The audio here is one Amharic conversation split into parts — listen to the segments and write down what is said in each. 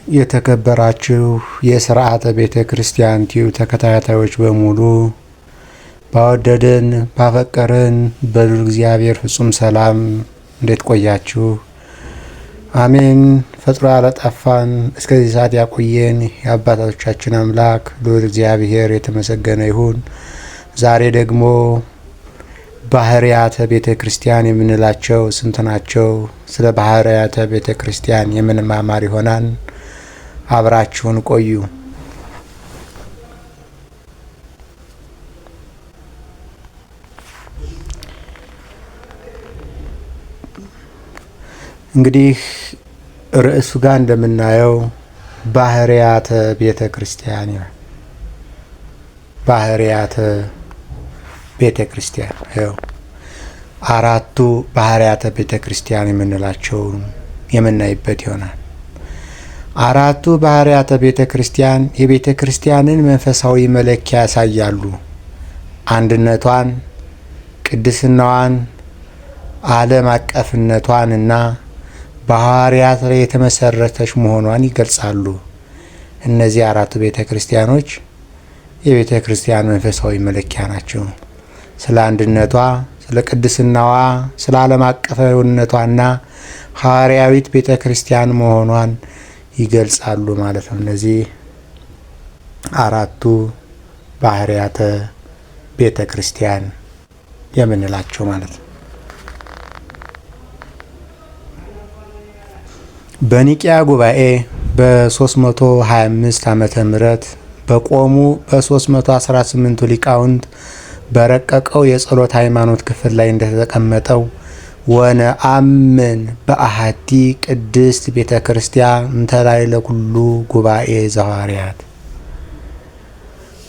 የተከበራችሁ የስርዓተ ቤተ ክርስቲያን ቲዩብ ተከታታዮች በሙሉ፣ ባወደደን ባፈቀረን በልዑል እግዚአብሔር ፍጹም ሰላም እንዴት ቆያችሁ? አሜን። ፈጥሮ ያላጠፋን፣ እስከዚህ ሰዓት ያቆየን የአባቶቻችን አምላክ ልዑል እግዚአብሔር የተመሰገነ ይሁን። ዛሬ ደግሞ ባህርያተ ቤተ ክርስቲያን የምንላቸው ስንት ናቸው? ስለ ባህርያተ ቤተ ክርስቲያን የምንማማር ይሆናል። አብራችሁን ቆዩ። እንግዲህ ርዕሱ ጋር እንደምናየው ባህርያተ ቤተ ክርስቲያን ይላል። ባህርያተ ቤተ ክርስቲያን፣ ይኸው አራቱ ባህርያተ ቤተ ክርስቲያን የምንላቸውን የምናይበት ይሆናል። አራቱ ባህርያተ ቤተ ክርስቲያን የቤተ ክርስቲያንን መንፈሳዊ መለኪያ ያሳያሉ። አንድነቷን፣ ቅድስናዋን፣ ዓለም አቀፍነቷን እና በሐዋርያት ላይ የተመሰረተች መሆኗን ይገልጻሉ። እነዚህ አራቱ ቤተ ክርስቲያኖች የቤተ ክርስቲያን መንፈሳዊ መለኪያ ናቸው። ስለ አንድነቷ፣ ስለ ቅድስናዋ፣ ስለ ዓለም አቀፋዊነቷና ሐዋርያዊት ቤተ ክርስቲያን መሆኗን ይገልጻሉ ማለት ነው። እነዚህ አራቱ ባህርያተ ቤተ ክርስቲያን የምንላቸው ማለት ነው። በኒቂያ ጉባኤ በ325 ዓመተ ምህረት በቆሙ በ318ቱ ሊቃውንት በረቀቀው የጸሎት ሃይማኖት ክፍል ላይ እንደተቀመጠው፣ ወነአምን በአሐቲ ቅድስት ቤተ ክርስቲያን እንተ ላዕለ ኩሉ ጉባኤ ዘሐዋርያት፣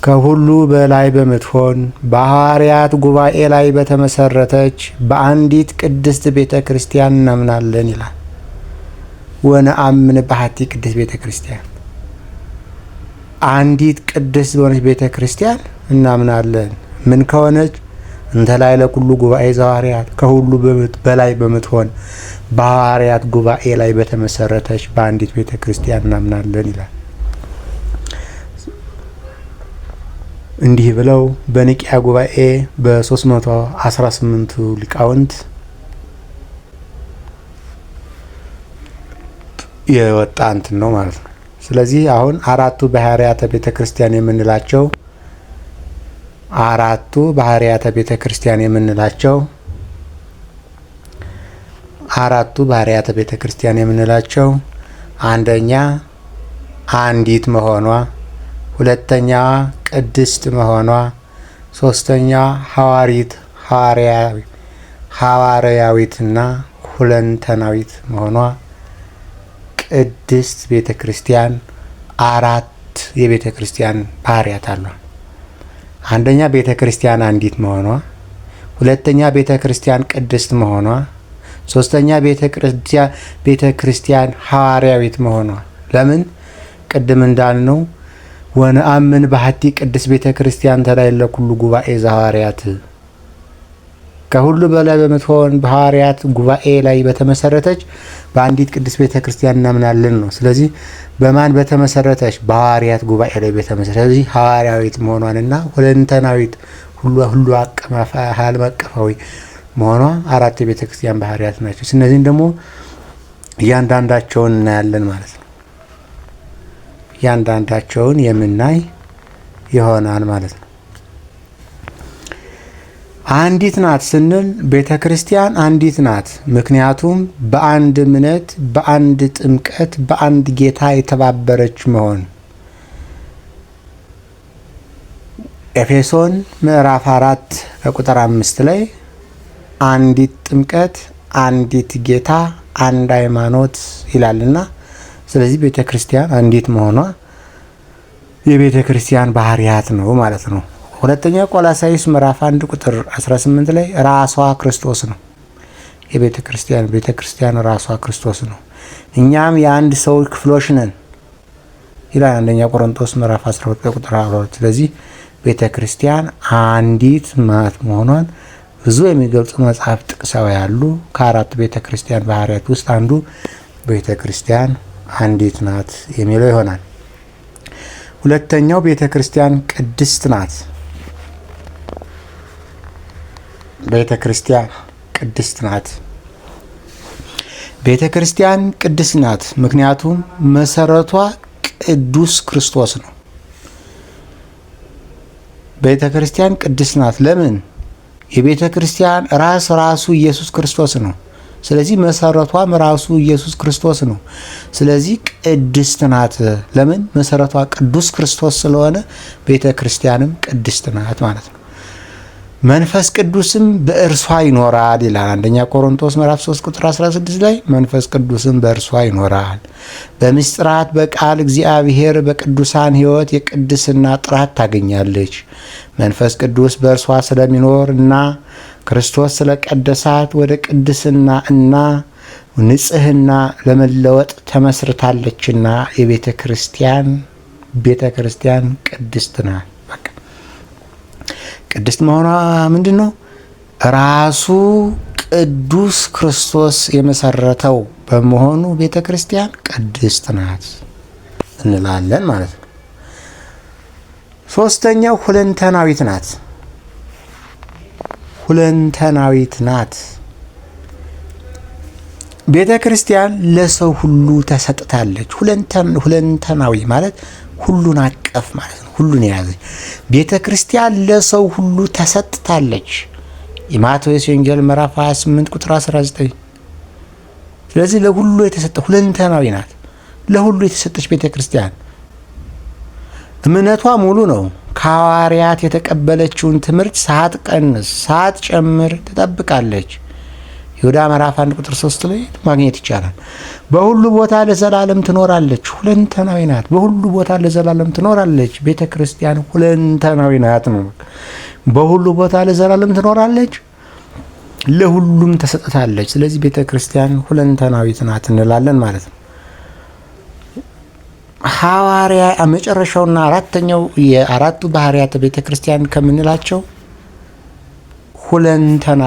ከሁሉ በላይ በምትሆን በሐዋርያት ጉባኤ ላይ በተመሰረተች በአንዲት ቅድስት ቤተ ክርስቲያን እናምናለን ይላል። ወነአምን በአሐቲ ቅድስት ቤተ ክርስቲያን፣ አንዲት ቅድስት በሆነች ቤተ ክርስቲያን እናምናለን። ምን ከሆነች? እንተ ላዕለ ኩሉ ጉባኤ ዘሐዋርያት፣ ከሁሉ በላይ በምትሆን በሐዋርያት ጉባኤ ላይ በተመሰረተች በአንዲት ቤተ ክርስቲያን እናምናለን ይላል። እንዲህ ብለው በኒቂያ ጉባኤ በ318ቱ ሊቃውንት የወጣ እንትን ነው ማለት ነው። ስለዚህ አሁን አራቱ ባህርያተ ቤተ ክርስቲያን የምንላቸው፣ አራቱ ባህርያተ ቤተ ክርስቲያን የምንላቸው፣ አራቱ ባህርያተ ቤተ ክርስቲያን የምንላቸው አንደኛ አንዲት መሆኗ፣ ሁለተኛዋ ቅድስት መሆኗ፣ ሶስተኛዋ ሐዋሪት ሐዋርያዊትና ሁለንተናዊት መሆኗ። ቅድስት ቤተ ክርስቲያን አራት የቤተ ክርስቲያን ባህርያት አሏ። አንደኛ ቤተ ክርስቲያን አንዲት መሆኗ፣ ሁለተኛ ቤተ ክርስቲያን ቅድስት መሆኗ፣ ሶስተኛ ቤተ ክርስቲያን ሐዋርያዊት መሆኗ። ለምን? ቅድም እንዳልነው ወነአምን በአሐቲ ቅድስት ቤተ ክርስቲያን እንተ ላዕለ ኩሉ ጉባኤ ዘሐዋርያት፣ ከሁሉ በላይ በምትሆን በሐዋርያት ጉባኤ ላይ በተመሰረተች በአንዲት ቅድስት ቤተ ክርስቲያን እናምናለን ነው። ስለዚህ በማን በተመሰረተች? በሐዋርያት ጉባኤ ላይ በተመሰረተች። ስለዚህ ሐዋርያዊት መሆኗንና ሁለንተናዊት፣ ሁሉ ሁሉ ዓለም አቀፋዊ መሆኗ አራት የቤተ ክርስቲያን ባህርያት ናቸው። እነዚህን ደግሞ እያንዳንዳቸውን እናያለን ማለት ነው። እያንዳንዳቸውን የምናይ ይሆናል ማለት ነው። አንዲት ናት ስንል ቤተ ክርስቲያን አንዲት ናት። ምክንያቱም በአንድ እምነት፣ በአንድ ጥምቀት፣ በአንድ ጌታ የተባበረች መሆን። ኤፌሶን ምዕራፍ 4 ከቁጥር 5 ላይ አንዲት ጥምቀት፣ አንዲት ጌታ፣ አንድ ሃይማኖት ይላልና፣ ስለዚህ ቤተ ክርስቲያን አንዲት መሆኗ የቤተ ክርስቲያን ባህርያት ነው ማለት ነው። ሁለተኛ ቆላሳይስ ምዕራፍ 1 ቁጥር 18 ላይ ራሷ ክርስቶስ ነው። የቤተ ክርስቲያን፣ ቤተ ክርስቲያን ራሷ ክርስቶስ ነው። እኛም የአንድ ሰው ክፍሎች ነን ይላል አንደኛ ቆሮንቶስ ምዕራፍ 12 ቁጥር 12። ስለዚህ ቤተ ክርስቲያን አንዲት ማለት መሆኗን ብዙ የሚገልጹ መጽሐፍ ጥቅሳዊ ያሉ፣ ከአራቱ ቤተ ክርስቲያን ባህርያት ውስጥ አንዱ ቤተ ክርስቲያን አንዲት ናት የሚለው ይሆናል። ሁለተኛው ቤተ ክርስቲያን ቅድስት ናት። ቤተ ክርስቲያን ቅድስት ናት። ቤተ ክርስቲያን ቅድስት ናት፣ ምክንያቱም መሰረቷ ቅዱስ ክርስቶስ ነው። ቤተ ክርስቲያን ቅድስት ናት። ለምን? የቤተ ክርስቲያን ራስ ራሱ ኢየሱስ ክርስቶስ ነው። ስለዚህ መሰረቷም ራሱ ኢየሱስ ክርስቶስ ነው። ስለዚህ ቅድስት ናት። ለምን? መሰረቷ ቅዱስ ክርስቶስ ስለሆነ ቤተ ክርስቲያንም ቅድስት ናት ማለት ነው። መንፈስ ቅዱስም በእርሷ ይኖራል ይላል። አንደኛ ቆሮንቶስ ምዕራፍ 3 ቁጥር 16 ላይ መንፈስ ቅዱስም በእርሷ ይኖራል። በምስጢራት በቃል እግዚአብሔር በቅዱሳን ሕይወት የቅድስና ጥራት ታገኛለች። መንፈስ ቅዱስ በእርሷ ስለሚኖር እና ክርስቶስ ስለቀደሳት ወደ ቅድስና እና ንጽህና ለመለወጥ ተመስርታለችና የቤተ ክርስቲያን ቤተ ክርስቲያን ቅድስት ናት። በቃ ቅድስት መሆኗ ምንድን ነው? ራሱ ቅዱስ ክርስቶስ የመሰረተው በመሆኑ ቤተ ክርስቲያን ቅድስት ናት እንላለን ማለት ነው። ሶስተኛው ሁለንተናዊት ናት። ሁለንተናዊት ናት። ቤተ ክርስቲያን ለሰው ሁሉ ተሰጥታለች። ሁለንተናዊ ማለት ሁሉን አቀፍ ማለት ነው። ሁሉን የያዘች ቤተ ክርስቲያን ለሰው ሁሉ ተሰጥታለች። የማቴዎስ ወንጌል ምዕራፍ 28 ቁጥር 19። ስለዚህ ለሁሉ የተሰጠ ሁለንተናዊ ናት። ለሁሉ የተሰጠች ቤተ ክርስቲያን እምነቷ ሙሉ ነው። ከሐዋርያት የተቀበለችውን ትምህርት ሳትቀንስ ሳትጨምር ትጠብቃለች። ይሁዳ ምዕራፍ 1 ቁጥር 3 ላይ ማግኘት ይቻላል። በሁሉ ቦታ ለዘላለም ትኖራለች። ሁለንተናዊ ናት። በሁሉ ቦታ ለዘላለም ትኖራለች። ቤተ ክርስቲያን ሁለንተናዊ ናት ነው። በሁሉ ቦታ ለዘላለም ትኖራለች፣ ለሁሉም ተሰጥታለች። ስለዚህ ቤተ ክርስቲያን ሁለንተናዊት ናት እንላለን ማለት ነው። ሐዋርያ መጨረሻውና አራተኛው የአራቱ ባህርያተ ቤተ ክርስቲያን ከምንላቸው ሁለንተና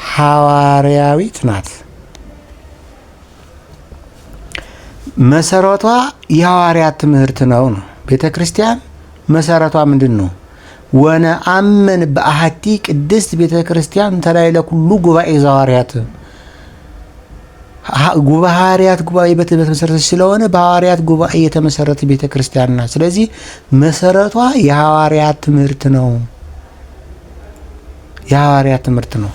ሐዋርያዊት ናት። መሰረቷ የሐዋርያት ትምህርት ነው ነው። ቤተ ክርስቲያን መሰረቷ ምንድን ነው? ወነአምን በአሐቲ ቅድስት ቤተ ክርስቲያን ተላዕለ ኩሉ ጉባኤ ዘሐዋርያት። ሐዋርያት ጉባኤ በተመሰረተች ስለሆነ በሐዋርያት ጉባኤ የተመሰረተ ቤተ ክርስቲያን ናት። ስለዚህ መሰረቷ የሐዋርያት ትምህርት ነው። የሐዋርያት ትምህርት ነው።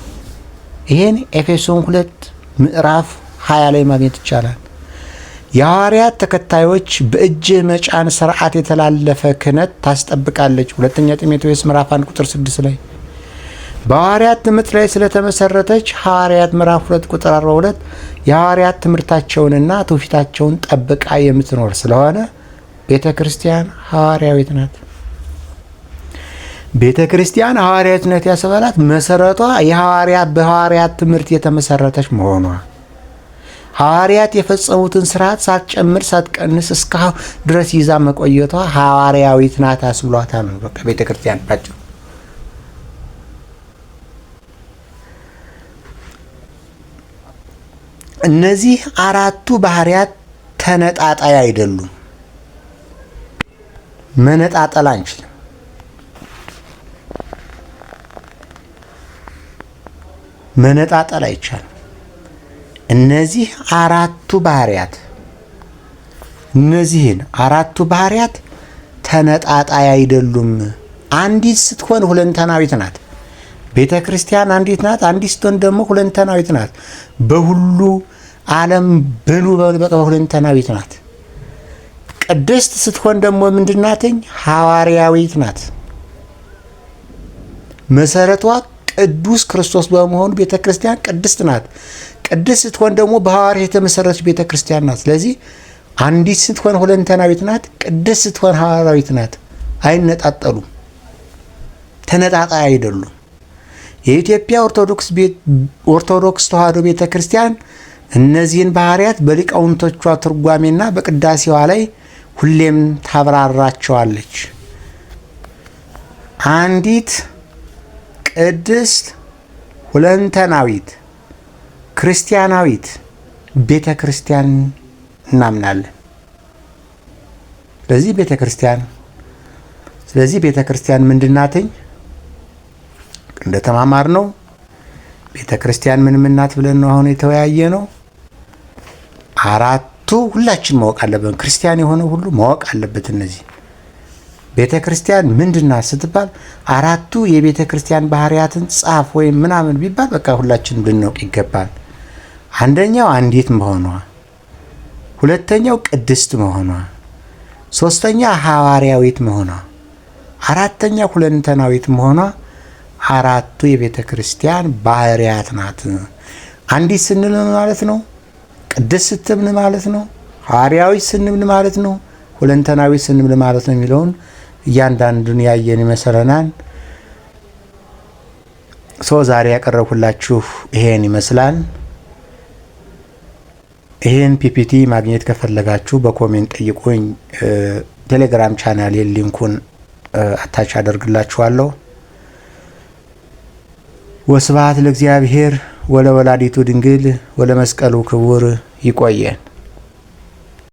ይሄን ኤፌሶን 2 ምዕራፍ 20 ላይ ማግኘት ይቻላል። የሐዋርያት ተከታዮች በእጅ መጫን ስርዓት የተላለፈ ክህነት ታስጠብቃለች። ሁለተኛ ጢሞቴዎስ ምዕራፍ 1 ቁጥር 6 ላይ በሐዋርያት ትምህርት ላይ ስለተመሰረተች ሐዋርያት ምዕራፍ 2 ቁጥር 42 የሐዋርያት ትምህርታቸውንና ትውፊታቸውን ጠብቃ የምትኖር ስለሆነ ቤተ ክርስቲያን ሐዋርያዊት ናት። ቤተ ክርስቲያን ሐዋርያዊት ያስባላት መሰረቷ የሐዋርያት በሐዋርያት ትምህርት የተመሰረተች መሆኗ፣ ሐዋርያት የፈጸሙትን ስርዓት ሳትጨምር ሳትቀንስ እስካሁን ድረስ ይዛ መቆየቷ ሐዋርያዊት ናት አስብሏታል ነው። በቃ ቤተ ክርስቲያን ባጭሩ። እነዚህ አራቱ ባህርያት ተነጣጣይ አይደሉም። መነጣጠል አንችልም። መነጣጠል አይቻልም። እነዚህ አራቱ ባህርያት እነዚህን አራቱ ባህርያት ተነጣጣይ አይደሉም። አንዲት ስትሆን ሁለንተናዊት ናት። ቤተ ክርስቲያን አንዲት ናት። አንዲት ስትሆን ደግሞ ሁለንተናዊት ናት። በሁሉ ዓለም ብሉ በቃ ሁለንተናዊት ናት። ቅድስት ስትሆን ደግሞ ምንድናትኝ? ሐዋርያዊት ናት። መሰረቷ ቅዱስ ክርስቶስ በመሆኑ ቤተ ክርስቲያን ቅድስት ናት። ቅድስት ስትሆን ደግሞ በሐዋርያት የተመሰረተች ቤተ ክርስቲያን ናት። ስለዚህ አንዲት ስትሆን ሁለንተናዊት ናት። ቅድስት ስትሆን ሐዋርያዊት ናት። አይነጣጠሉም፣ ተነጣጣይ አይደሉም። የኢትዮጵያ ኦርቶዶክስ ተዋሕዶ ቤተ ክርስቲያን እነዚህን ባህርያት በሊቃውንቶቿ ትርጓሜና በቅዳሴዋ ላይ ሁሌም ታብራራቸዋለች። አንዲት ቅድስት ሁለንተናዊት ክርስቲያናዊት ቤተ ክርስቲያን እናምናለን። ስለዚህ ቤተ ክርስቲያን ስለዚህ ቤተ ክርስቲያን ምንድናትኝ? እንደተማማር ነው ቤተ ክርስቲያን ምን ምናት ብለን ነው አሁን የተወያየ ነው። አራቱ ሁላችን ማወቅ አለብን። ክርስቲያን የሆነ ሁሉ ማወቅ አለበት። እነዚህ ቤተ ክርስቲያን ምንድናት ስትባል አራቱ የቤተ ክርስቲያን ባህሪያትን ጻፍ ወይም ምናምን ቢባል በቃ ሁላችንም ልናውቅ ይገባል። አንደኛው አንዲት መሆኗ፣ ሁለተኛው ቅድስት መሆኗ፣ ሶስተኛ ሐዋርያዊት መሆኗ፣ አራተኛ ሁለንተናዊት መሆኗ አራቱ የቤተ ክርስቲያን ባህሪያት ናት። አንዲት ስንል ምን ማለት ነው? ቅድስት ስትል ምን ማለት ነው? ሐዋርያዊት ስንል ምን ማለት ነው? ሁለንተናዊት ስንል ምን ማለት ነው የሚለውን እያንዳንዱን ያየን ይመስለናል። So ዛሬ ያቀረብኩላችሁ ይሄን ይመስላል። ይህን PPT ማግኘት ከፈለጋችሁ በ comment ጠይቁኝ። ቴሌግራም channel link ኡን attach አደርግላችኋለሁ። ወስብሐት ለእግዚአብሔር ወለወላዲቱ ድንግል ወለመስቀሉ ክቡር። ይቆየን።